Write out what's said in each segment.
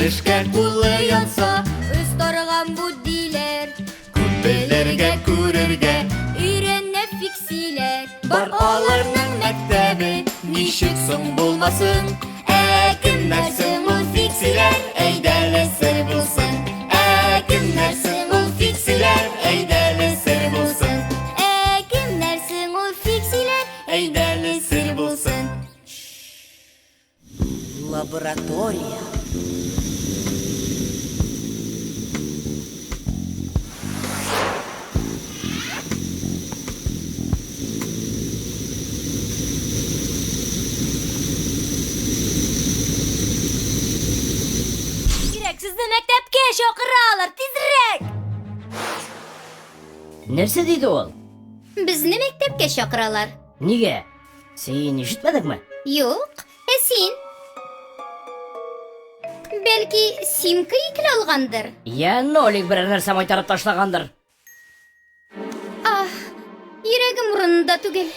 эшкә кулы янса. Остарган бу диләр. Күп белергә, күрергә. Өйрәнә фиксиләр. Бар аларның мәктәбе, ничек соң булмасын? Ә кемнәр соң ул фиксиләр, әйдәле сер булсын. Ә кемнәр соң ул фиксиләр, әйдәле сер булсын. Ә кемнәр соң ул фиксиләр? Әйдәле сер булсын. Лаборатория. Кирәк, сезне мәктәпкә чакыралар, тизрәк! Нәрсә диде ул? Безне мәктәпкә чакыралар. Нигә? Син ишетмәдеңме? Юк, ә син? Бәлки, Симка икеле алгандыр? Я Нолик берәр нәрсә майтарып ташлагандыр. Ах, йөрәгем урынында түгел.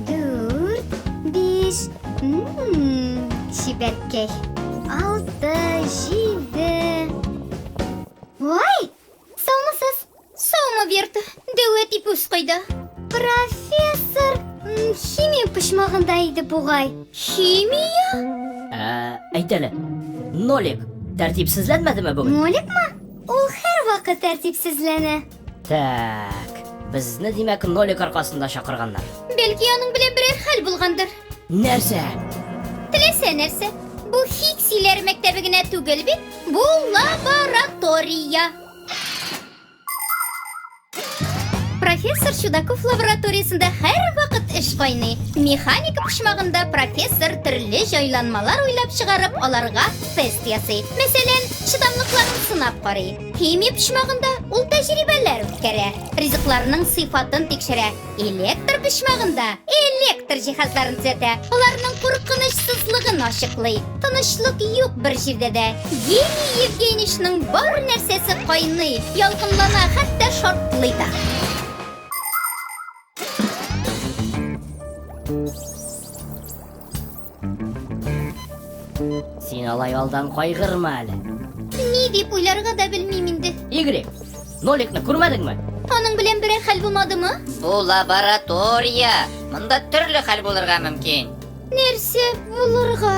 Дүрт, биш, чибәркәй. Алты, җиде. Ой, саумысыз? Саумы, Верта? Дәү әти пүс кайда? Профессор химия почмагында иде бугай. Химия? Ә, әйт әле, Нолик тәртипсезләнмәдеме бүген? Ноликмы? Ул һәрвакыт тәртипсезләнә. Так, безне, димәк, Нолик аркасында чакырганнар. Бәлки аның белән берәр хәл булгандыр. Нәрсә? Теләсә нәрсә. Бу Фиксиләр мәктәбе генә түгел бит, бу лаборатория. Профессор Чудаков лабораториясендә һәрвакыт эш кайный. Механика почмагында профессор төрле җайланмалар уйлап чыгарып, аларга тест ясый. Мәсәлән, чыдамлыкларын сынап карый. Химия почмагында ул тәҗрибәләр үткәрә, ризыкларның сыйфатын тикшерә. Электр почмагында электр җиһазларын төзәтә, аларның куркынычсызлыгын ачыклый. Тынычлык юк бер җирдә дә. Гений Евгеньевичның бар нәрсәсе кайный, ялкынлана, хәтта шартлый да. Син алай алдан кайгырма әле. Ни дип уйларга да белмим инде. Игорь, Ноликны күрмәдеңме? Аның белән берәр хәл булмадымы? Бу лаборатория. Монда төрле хәл булырга мөмкин. Нәрсә булырга?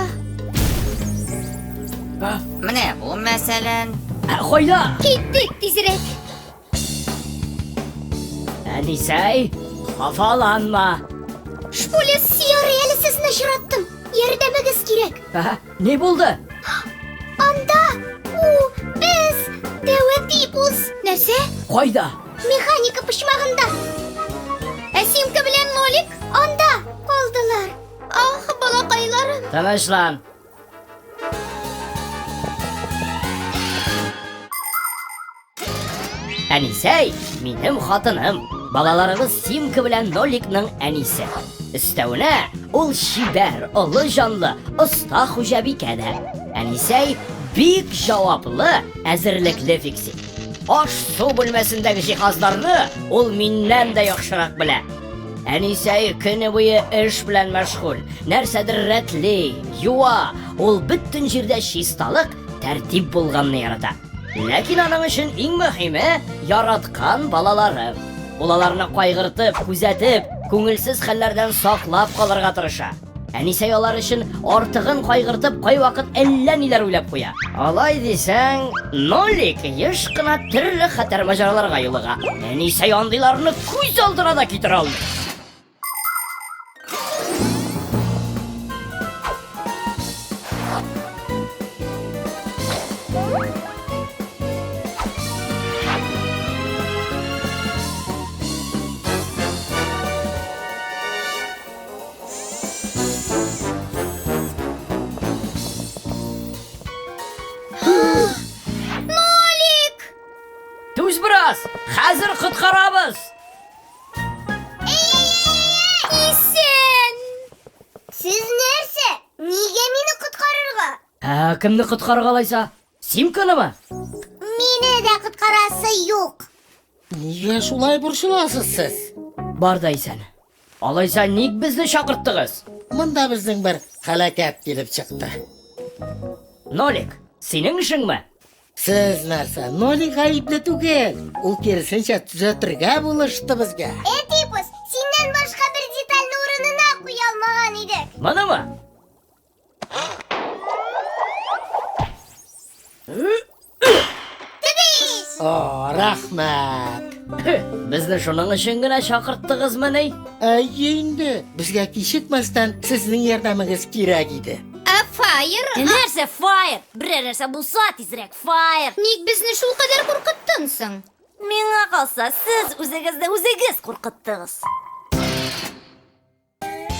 Менә бу мәсәлән. Ә, кайда? Киттек тизрәк. Әнисәй, хафаланма. Шпулес, ярый әле сезне очраттым. Ярдәмегез кирәк. Ә, ни булды? Анда, у, без, дәү әти уз. Нәрсә? Кайда? Механика почмагында. Ә Симка белән Нолик анда калдылар. Ах, балакайларым. Тынычлан. Әнисәй, минем хатыным. Балаларыбыз Симка белән Ноликның әнисе. Өстәвенә, ул чибәр, олы җанлы, оста хуҗабикә дә. Әнисәй бик җаваплы, әзерлекле фиксик. Аш-су бүлмәсендәге җиһазларны ул миннән дә яхшырак белә. Әнисәй көне буе эш белән мәшгуль, нәрсәдер рәтли, юа. Ул бөтен җирдә чисталык, тәртип булганны ярата. Ләкин аның өчен иң мөһиме яраткан балалары. Ул аларны кайгыртып, күзәтеп, күңелсез хәлләрдән саклап калырга тырыша. Әнисәй алар өчен артыгын кайгыртып, кайвакыт әллә ниләр уйлап куя. Алай дисәң, Нолик еш кына төрле хәтәр маҗараларга юлыга. Әнисәй андыйларны күз алдына да китерә алмый. Нолик! Түз бераз, хәзер коткарабыз! Исән! Сез нәрсә? Нигә мине коткарырга? Ә, кемне коткарырга алайса? Симканымы? Мине дә коткарасы юк. Нигә шулай борчыласыз сез? Бар да исән. Алайса ник безне чакырттыгыз? Монда безнең бер һәлакәт килеп чыкты. Нолик, синең эшеңме? Сез нәрсә, Нолик гаепле түгел. Ул киресенчә төзәтергә булышты безгә. Әтипус, синнән башка бер детальне урынына куя алмаган идек. Монымы? О, рәхмәт. Безне шуның өчен генә чакырттыгызмыни? Әйе инде, безгә кичекмәстән сезнең ярдәмегез кирәк иде. Ә фаер? Нәрсә фаер? Берәр нәрсә булса, тизрәк фаер. Ник безне шулкадәр куркыттың соң? Миңа калса, сез үзегезне үзегез куркыттыгыз.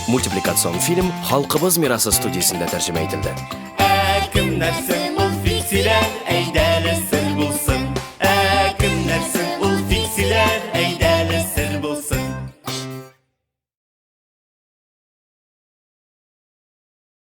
Мультипликацион фильм Халкыбыз мирасы студиясендә тәрҗемә ителде. Ә кемнәр соң ул фиксиләр?